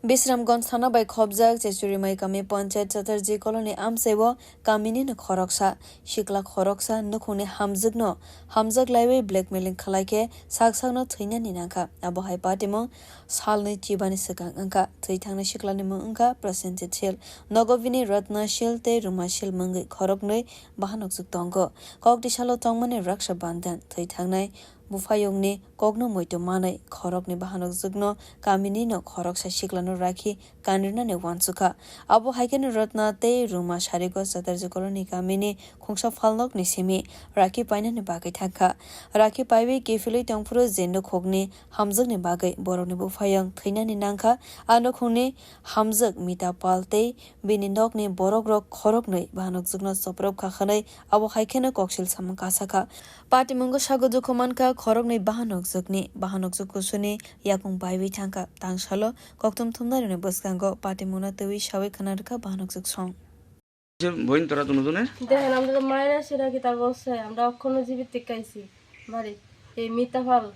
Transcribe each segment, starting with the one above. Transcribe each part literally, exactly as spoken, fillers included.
Bisramganj thana bai khobjak Chechurimai kami panchayat Chatterjee colony amchaio kamini no khoroksa sikla khoroksa nukhungni hamjwkno hamjak laiwi blackmailing khlai khe sak sakno thwinani nangkha. Abo hai patimung salnwi chibani swkang wngkha. Thwi thangnai siklani mung wngkha Prasenjit Shil. Nogo bini Ratna Shil tei Ruma Shil mungwi khoroknwi bahanokjwk tongo. Kokti salo tongmani Raksha Bandhan thwi thangnai buphayungni kokno muitu manwi khoroknwi bahanokjwkno kamini no khoroksa siklano rakhi kanrinani uansukha. Abo hai kheno Ratna tei Ruma Sarigo Chatterjee colony kamini khungsa phalnokni simi rakhi painani bagwi thangkha. Rakhi paiwi kiphilwi tongphuru je nukhungni hamjwkni bagwi borokni buphayung thwinani nangkha. A nukhungni hamjwk Mita Pal tei bini nokni borokrok khoroknwi bahanokjwkno choprop kha hwnwi abo hai kheno koksil samung kasakha. Patimungo sago dukhu mankha khoroknwi bahanokjwkni, bahanokjwk kusuni yakung baiwi thangkha. Tangsalo kokthum thumnairokni bwskango patimungno twiwi sawi khna rwkha bahanokjwk song. যে বইন তোরা দুজনে দেখেন, আমরা তো মায়ের সেটা কিতা করছে, আমরা অক্ষণ জীবিত টিকাইছি বাড়ি। এই মিতা পাল,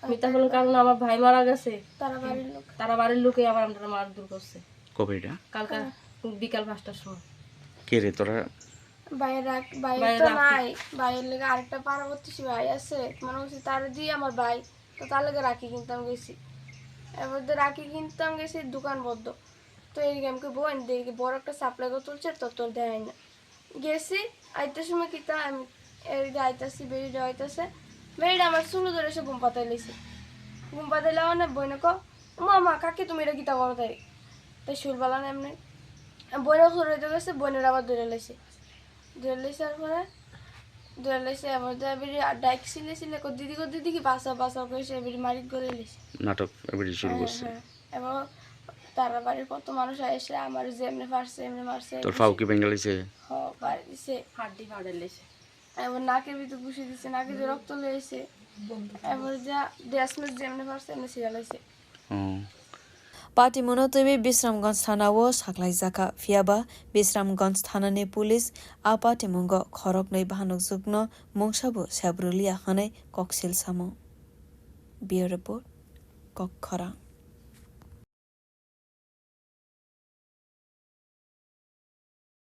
মিতা পালের কারণে আমার ভাই মারা গেছে। তারা বাড়ির লোক। তারা বাড়ির লোকে আবার আমরা মারধর করছে। কবে এটা? কালকে বিকাল পাঁচটার সময়। কে রে তোরা? ভাইয়ের রাখ-, ভাইয়ের ভাইয়ের তো রাখি। নাই, ভাইয়ের লেগে আরেকটা পাড়া প্রতিবেশী ভাই আছে, মনে করছি তার দিয়ে আমার ভাই, তো তার লেগে রাখি কিনতাম গেছি। এবার তো রাখি কিনতাম গেছি দোকান বন্ধ, তো এদিকে আমাকে বোন দেখি বড় একটা সাপ্লাই বোতল ছিল, তো তোর দেয় না। গেছি, আইতে সময় কিতা আমি এদিকে আইতাছি, বেরিয়ে আইতাছে, বেরিয়ে আমার চুলো ধরে এসে ঘুম পাতাই লইছে। ঘুম পাতাই লাগানো বইনে কো, "মা, মা, কাকি তুমি এটা কিতা করো তাই?" তাই সুরবালা না এমনি। বইনে ধরে তো গেছে, বইনের আবার ধরে লইছে। ধরে লইছে, তারপরে ধরে লইছে, এবার তো এবারে আর ডাইক সিলে সিলে কো, "দিদি গো, দিদি কি বাঁচাও, বাঁচাও" করে সে এবারে মারিক গলে লইছে। নাটক এবারে শুরু হ্যাঁ, করছে। হ্যাঁ। এবং তারা বাড়ির কত মানুষ এসে আমার যেমনি পারছে, এমনি মারছে। তোর ফাউ কি ভেঙে লইছে? হ, বাড়ি দিছে। হাড্ডি ফাড়ে লইছে। এবং নাকের ভিতর ঘুষি দিছে, নাকে দিয়ে রক্ত লইছে। এবার যা ড্রেস মেস যেমনি পারছে, এমনি ছিঁড়া লইছে। হুম। Patimungno twiwi Bisramganj thanao saklaijakha, phiyaba Bisramganj thanani police a patimungo khoroknwi bahanokjwkno mungsabo sebrwliya hwnwi koksil samo. Bureau Report, Kokkhorang.